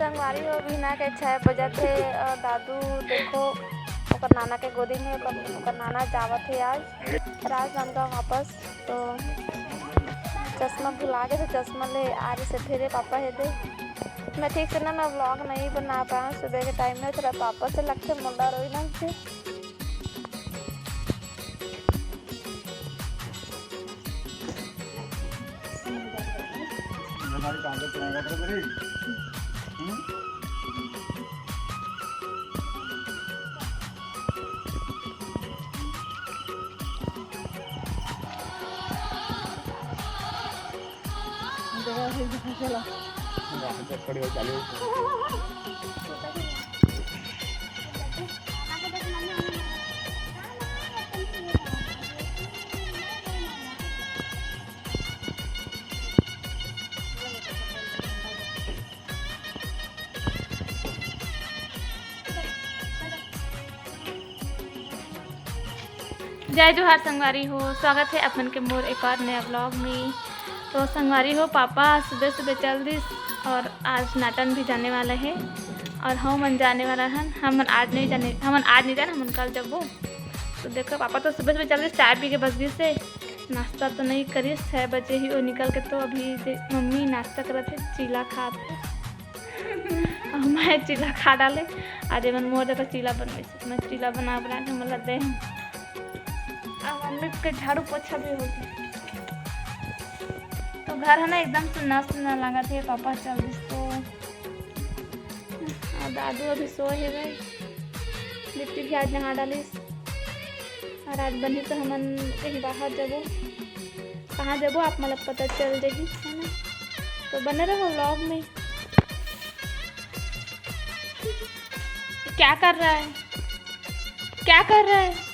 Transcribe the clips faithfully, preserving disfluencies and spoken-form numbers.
संगवारी हो, बिहना के छः बजत हे और दादू देखो ओकर नाना के गोदी में, ओकर, ओकर नाना जावत हे आज राजनांदगांव वापस। तो चश्मा भुला गे, तो चश्मा ले आ रही से फिर पापा हे दे। मैं ठीक से ना, मैं व्लॉग नहीं बना पाया सुबह के टाइम में, थोड़ा पापा से लगते मुंडा रोई ना से। जय जोहार संगवारी हो, स्वागत है अपन के मोर एक और नया व्लॉग में। तो संगवारी हो, पापा सुबह सुबह चल दिस और आज नाटन भी जाने वाला है और हम मन जाने वाला हन। हमन आज नहीं जाने, हमन आज नहीं जाने, हमन कल जबो। तो देखो, पापा तो सुबह सुबह चल दिस, चाय पी के बस गिस हे। नाश्ता तो नहीं करिस, छः बजे ही वो निकल के। तो अभी दे, मम्मी नाश्ता करत हे, चीला खात हे। और मैं चीला खा डाले। आज एमन मोर जगह चीला बनवाइस, मैं चीला बना बना के हमला दे। अब मम्मी के झाड़ू पोछा भी हो गया। तो घर है ना, एकदम सुन्ना सुन्ना लागत हे, पापा चल दिस तो। और दादू अभी सोए हे भाई, दीप्ति भी आज नहा डालिस। और आज बनही तो हमन कहीं बाहर जबो, कहाँ जबो आप मतलब पता चल जाही, है ना? तो बने रहो व्लॉग में। क्या कर रहा है, क्या कर रहा है?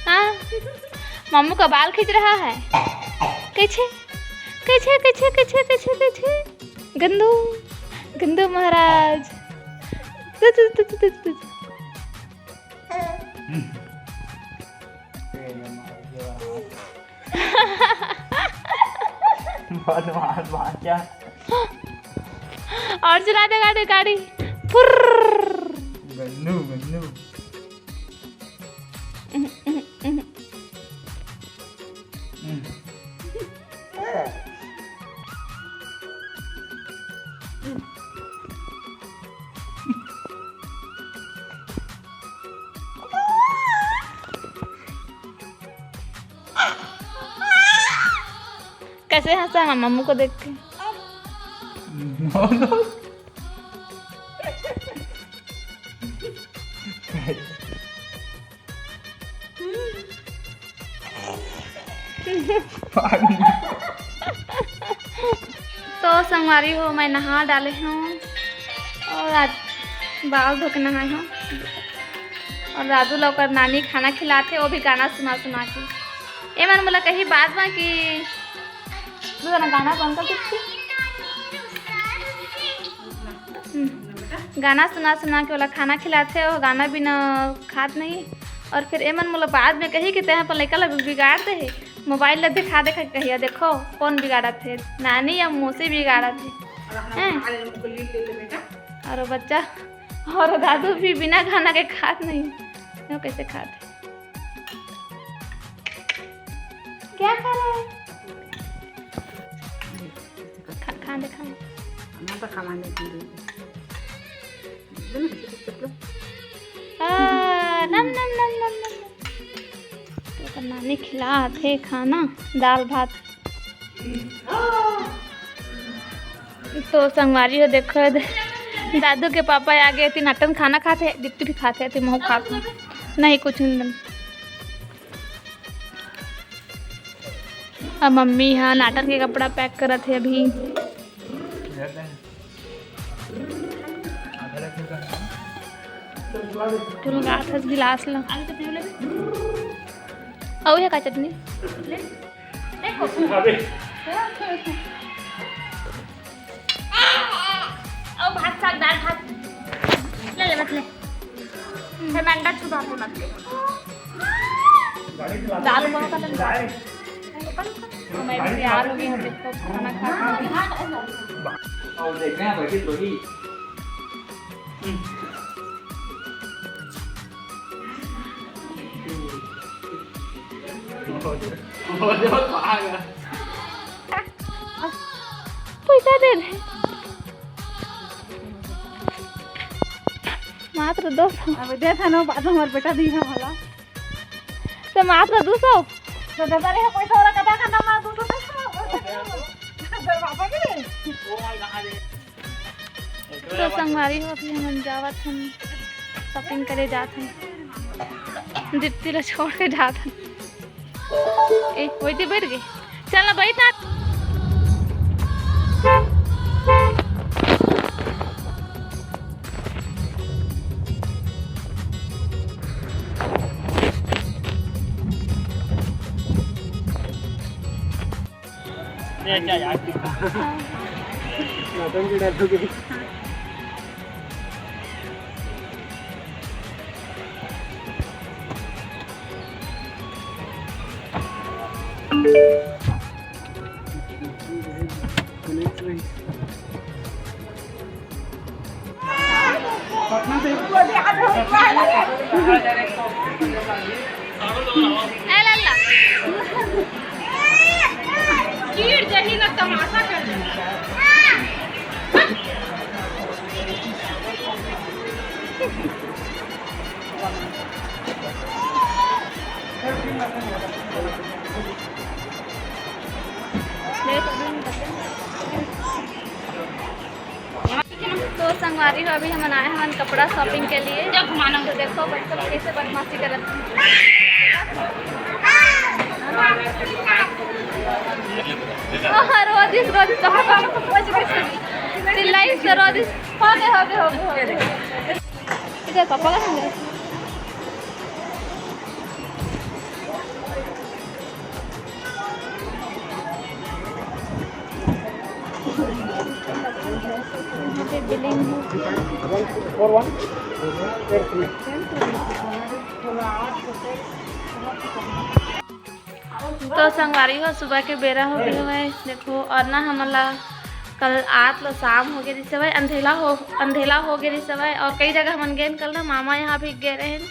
हाँ, मामू का बाल खींच रहा है। कैसे, कैसे, कैसे, कैसे, कैसे, कैसे? गंदू, गंदू महाराज। तु, तु, तु, तु, तु, तु। बदमाश बच्चा। और चला दे गाड़ी, गाड़ी। फुर्र। गन्नू, गन्नू। कैसे हंसा है मम्मू को देख के? तो संगवारी हो, मैं नहा डाले हूँ और आज बाल धो के नहाए हूँ। और दादू ल ओकर नानी खाना खिलाथे, वो भी गाना सुना सुना के। ए मन मोला कही बात बा कि तू जना गाना कौन सा कुछ थी? हम्म। गाना सुना सुना के ओला खाना खिलाथे, वो गाना बिना खात नहीं। और फिर ए मन मोला बाद में कही कि तें अपन लइका ला बिगाड़ दे हे, मोबाइल ला दिखा दिखा के कहिया, "देखो कौन बिगाड़त हे, नानी या मौसी बिगाड़त हे।" हैं? और वो बच्चा और दादू भी बिना खाना के खात नहीं, वो कैसे खात है? क्या खा रहा है? खा, खा दे, खा। मैं तो खा लेती हूँ। आ, नम, नम, नम, नम, नम। तो नानी खिलात हे खाना, दाल भात। तो संगवारी हो, देखो, दादू के पापा आगे, तीन आटन खाना खात हे, दीप्ति भी खात हे, तीन महू खात हे, नहीं कुछ नहीं। अब मम्मी हा नाटन के कपड़ा पैक करत हे अभी। तू लगात हस गिलास ला। अउ हे का चटनी? अउ भात साग, दाल भात। ले ले, मत ले। फिर मैं अंडा छुपा के मत ले। दाल को कर ले। तो मैं भी तैयार हो गई हूँ, देखो खाना खा के। और देख रहे हैं, बैठी तो ही। पैसा दे दे। मात्र दो सौ। अब देथे ना, बाद में हमर बेटा दी है भला। तो मात्र दो सौ। तो देता रहे पैसा वाला कटा का नंबर दो सौ। तो संगवारी हो, अभी हमन जावत हन, shopping करे जात हन, दीप्ति ला छोड़ के जात हन। ए, वही बैठ गई, चल ना बैठ ना। ए लल्ला, गिर जही ना, तमाशा कर। तो संगवारी हो, अभी हमन आए हवन कपड़ा shopping के लिए। तो देखो बच्चा लोग कैसे बदमाशी करत हैं। ओह, रोदिस, रोदिस, कहाँ, कहाँ, कहाँ पहुँच गए? चिल्लाइस तो रोदिस। हो गए, हो गए, हो गए, हो गए। इधर पापा का संग है। यहाँ पे billing है। Four one eight three। तो संगवारी हो, सुबह के बेरा हो गए हवय। देखो, और ना हमन ला कल आत ला शाम हो गए रिहिस हवय, अंधेला हो, अंधेला हो गए रिहिस हवय। और कई जगह हमन गेन कल ना, मामा यहाँ भी गए रहेन,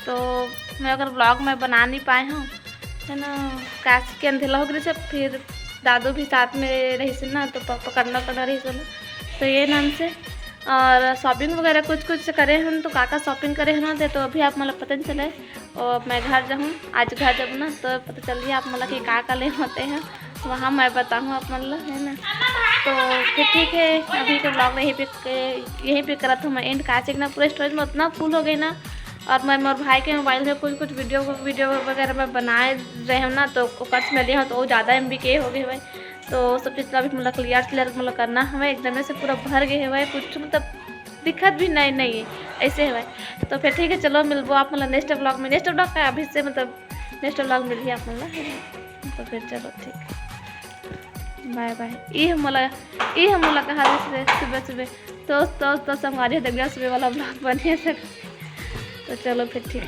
तो मैं अगर vlog में बना नहीं पाए हूँ, है ना, काश के अंधेला हो गए रिहिस हवय। फिर दादू भी साथ में रहिस ना, तो प-, पकड़ना पड़ा रहिस ना, तो ये नाम से। और shopping वगैरह कुछ कुछ करे हन, तो का का shopping करे हन ना, ते तो अभी आप मतलब पता नहीं चले। और मैं घर जाहूँ, आज घर जाहूँ ना, तो पता चल रही आप मतलब कि का का ले होते हैं, वहाँ मैं बताहूँ आप मतलब, है ना। तो फिर ठीक है, अभी के vlog यहीं पे, यहीं पे करत हूँ मैं end। काहे कि ना पूरा storage में उतना full हो गई ना, और मैं मोर भाई के mobile में कुछ कुछ video, video वगैरह मैं बनाए रहे हूँ ना, तो ओकर से मैं ले हूँ, तो वो ज़्यादा M B के हो गए भाई। तो सब चीज़ ला अभी मतलब clear, clear मतलब करना हमें, एकदम से पूरा भर गए हवय, कुछ मतलब दिक्कत भी नहीं, नहीं है, ऐसे हवय। तो फिर ठीक है, चलो मिलबो आप मतलब next vlog में। Next vlog का अभी से मतलब next vlog मिलही आप मतलब, है ना? तो फिर चलो ठीक, bye bye। ये हम मोला, ये हम मोला कहा दे सुबह सुबह, तो, तो, तो संगवारी देख लिया सुबह वाला vlog बने सक। तो चलो फिर ठीक।